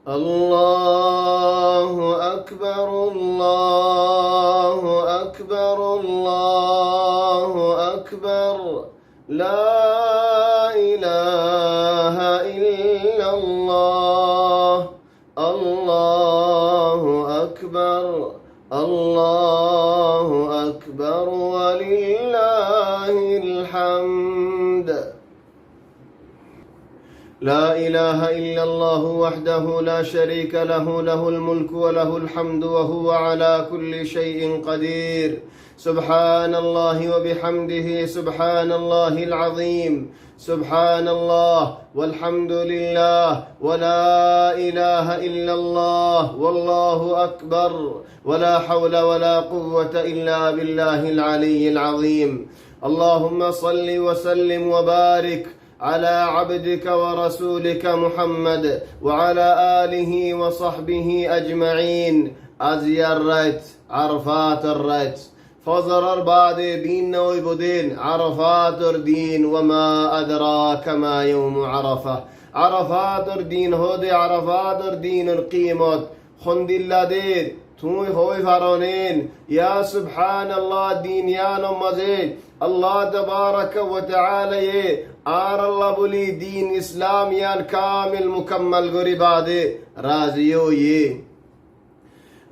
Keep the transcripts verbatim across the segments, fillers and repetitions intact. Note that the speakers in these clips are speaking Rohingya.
الله أكبر، الله أكبر، الله أكبر. لا إله إلا الله. الله أكبر، الله أكبر، ولله الحمد. لا إله إلا الله وحده لا شريك له، له الملك وله الحمد وهو على كل شيء قدير. سبحان الله وبحمده، سبحان الله العظيم. سبحان الله والحمد لله ولا إله إلا الله والله أكبر ولا حول ولا قوة إلا بالله العلي العظيم. اللهم صل وسلم وبارك على عبدك ورسولك محمد وعلى آله وصحبه أجمعين. Aijjar rait, Arafator rait. Fozoror baade din no óibo din, Arafator din, وما أدراك ما يوم عرفة. Arafator din hoóde, Arafator dinor kimot hondilla de, tuñí hoi faron né? Ya subhanallah, din yíanor mazé Allah tabaraka wa taala ye añárlla buli din Islam yían kamil mukammal gorí baade razi óiye.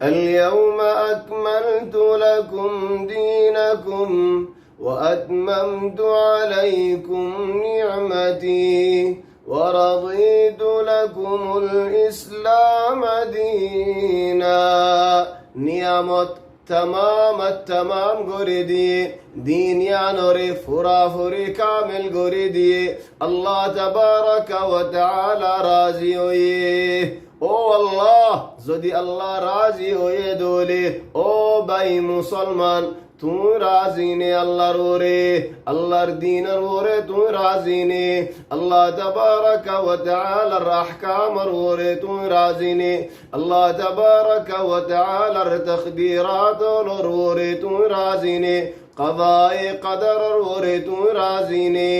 اليوم أكملت لكم دينكم وأتممت عليكم نعمتي ورضيت لكم الإسلام دينا. Niyamot tamam tamam gorí diyé, din yíanore furafuri kamil gorí diyé Allah tabaraka wa taala razi óiye. Ó Allah, zodi Allah razi óiye dóile, ó bái musolman, tuñí razi né Allar uore? Allar dinor uore tuñí razi né? Allah tabaraka wa taalar ahkamor uore tuñí razi né? Allah tabaraka wa taalar takdiratolor uore tuñí razi né? Kazaye kadaror uore tuñí razi né?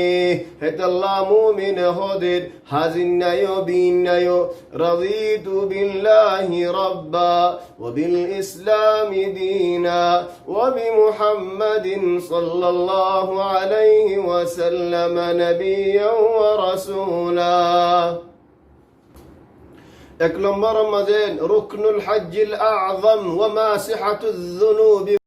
Hétolla mumine hoóde, hazin naiyo, bin naiyo. رضيت بالله ربا وبالإسلام دينا وبمحمد صلى الله عليه وسلم نبيا ورسولا. Ek lombor mazé ركن الحج الأعظم وماسحة الذنوب.